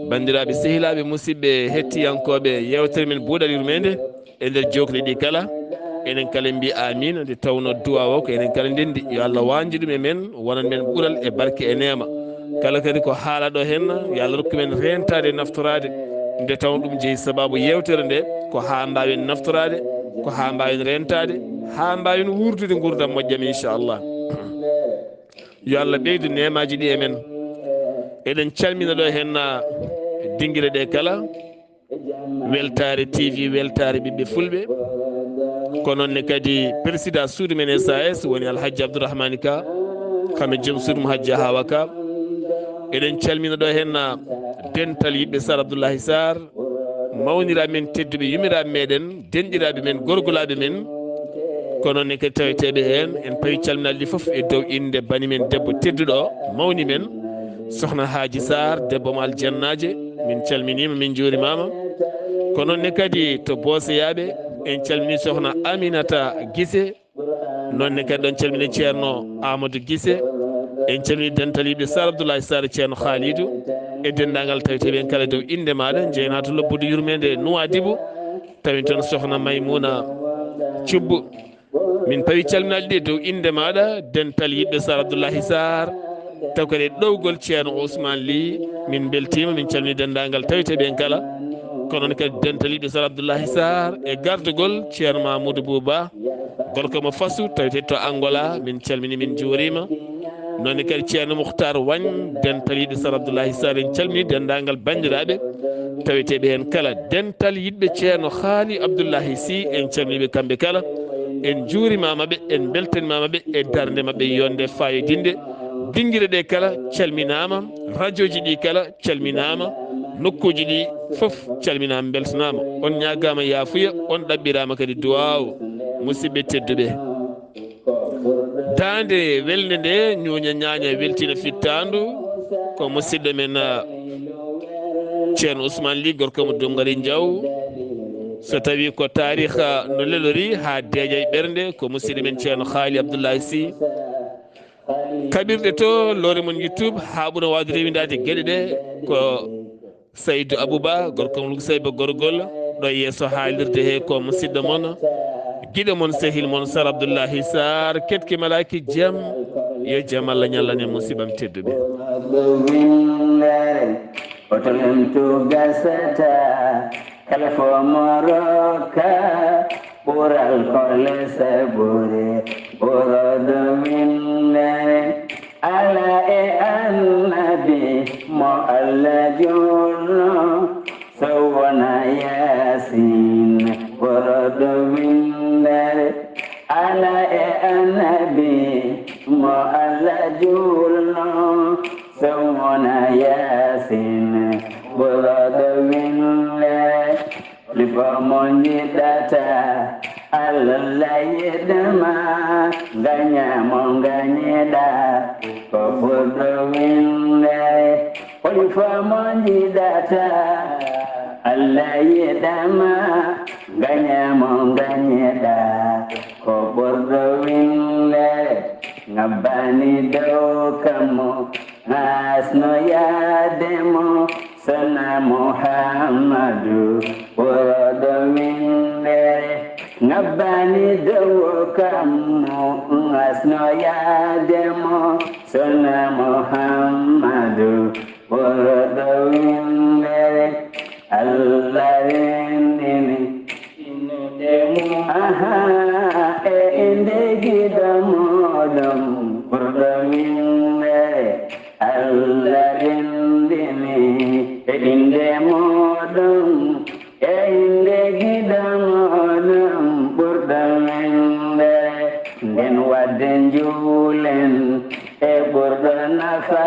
Bandiraɓe, sehilaɓe, musidɓe, hettiyankoɓe yewtere men Buuɗal Yurmede, e nder jokle ɗi kala, enen kala mbi amina, nde tawno duwa o ko enen kala ndendi. Yo Allah wanju ɗum e men, wonan men ɓural e barke e neema. Kala kadi ko haalaɗo hen, yo Allah rokku men rentade e naftorade. Nde tawno ɗum jeeyi sababu yewtere nde, ko ha mbawen naftorade, ko ha mbawen rentade, ha mbawen wurdude ngurdam moƴƴam, inchallah. Yo Allah ɓeydu neemaji ɗi e men. Eɗen calmina ɗo hen dinguire ɗe kala. Weltare T V, weltare ɓiɓɓe fulɓe. Ko noon ne kadi président suudu men S A S woni Alhaji Abdourahmane Ka, kame joom suudu mo Hajja Hawa Ka. Eɗen calmina ɗo hen dental yiɗɓe Sar Abdoullahi Sar, mawniraɓe men tedduɓe, yumiraɓe meɗen, denɗiraɓe men, gorgolaɓe men. Ko noon ne kadi taweteɓe hen, en pawi calminali ɗi foof e dow inde bani men debbo tedduɗo o, mawni men, Sohna Haaji Sar, debbo mo aljannaje. Min calminima, min juurimama. Ko noon ne kadi to Booseyaɓe, en calmini Sohna Aminata Gise. Noon ne kadi ɗon calmini Ceerno Amadou Gise. En calmini dental yiɗɓe Sar Abdoullahi Sar, Ceerno Khalidou, e dendagal taweteɓe en kala dow inde maɗa. Jeyna to lobbudu yurmede Nouadhibou, tawi toon Sohna Maymuna Cubbu. Min pawi calminali ɗi dow inde maɗa, dental yiɗɓe Sar Abdoullahi Sar, taw kadi e ɗowgol Ceerno Ousmane Ly. Min beltima, min calmini dendagal taweteɓe en kala. Ko noon kadi dental yiɗɓe Sar Abdoullahi Sar e gardugol Ceerno Mamoudou Bouba, gorko mo Fasu, tawete to Angola. Min calmini, min juurima. Noon kadi Ceerno Mouhtar Wagne, dental yiɗɓe Sar Abdoullahi Sar, en calmini dendagal bandiraɓe taweteɓe hen kala. Dental yiɗɓe Ceerno Haali Abdoullahi Sy, en calminiɓe kamɓe kala. En juurimamaɓe, en beltanimamaɓe e darde maɓɓe yonde fayodinde. Dinguire ɗe kala calminama, radioji ɗi kala calminama, nokkuji ɗi foof calminama, beltanama. On ñagama yafuya, on ɗaɓɓirama kadi duwaw, musidɓe tedduɓe. Daande welnde nde, ñuuña ñaaña weltina fittandu, ko musidɗo men, ah, Ceerno Ousmane Ly, gorko mo Dongari Diaw. So tawi ko taarikh no lelori ha deeƴa e ɓernde, ko musidɗo men Ceerno Haali Abdoullahi Sy. Kaɓirɗe to lowre mon YouTube, ha ɓura wawde rewindade geɗe ɗe, ko Saydou Abouba, gorko mo Louga Sayba Gorgol, ɗo e yeeso haalirde he ko musidɗo mon, giɗo mon, sehil mon, Sar Abdoullahi Sar, ketki malaki jam, yo jam Allah ñallan en musibam tedduɓe. Oto lemtu gasata, kala fo mo rokka, ɓural ko lesa ɓuri, ɓurodo winde. Ala e annabi mo Allah julno, so wona Yaasin ɓurodo winde. Ala e annabi mo Allah julno, so wona Yaasin ɓurodo winde. Holi fo mo njiɗata Allah yiɗma, ngaña mo ngañiɗa, ko ɓurɗo winde. Holi fo mo njiɗata Allah yiɗma, ngaña mo ngañiɗa, ko ɓurɗo winde. Ngabbani dow kammu, ngasno yaade mo, Sona Muhammadu ɓuroɗo winde. Ngabbani dow kammu, ngasno yaade mo, Sona Muhammadu ɓuroɗo winde. Allah renndini. Aha, e inde giɗo moɗon ɓurɗo winde. Allah renndini e inde moɗon, e inde giɗo moɗon. nafa.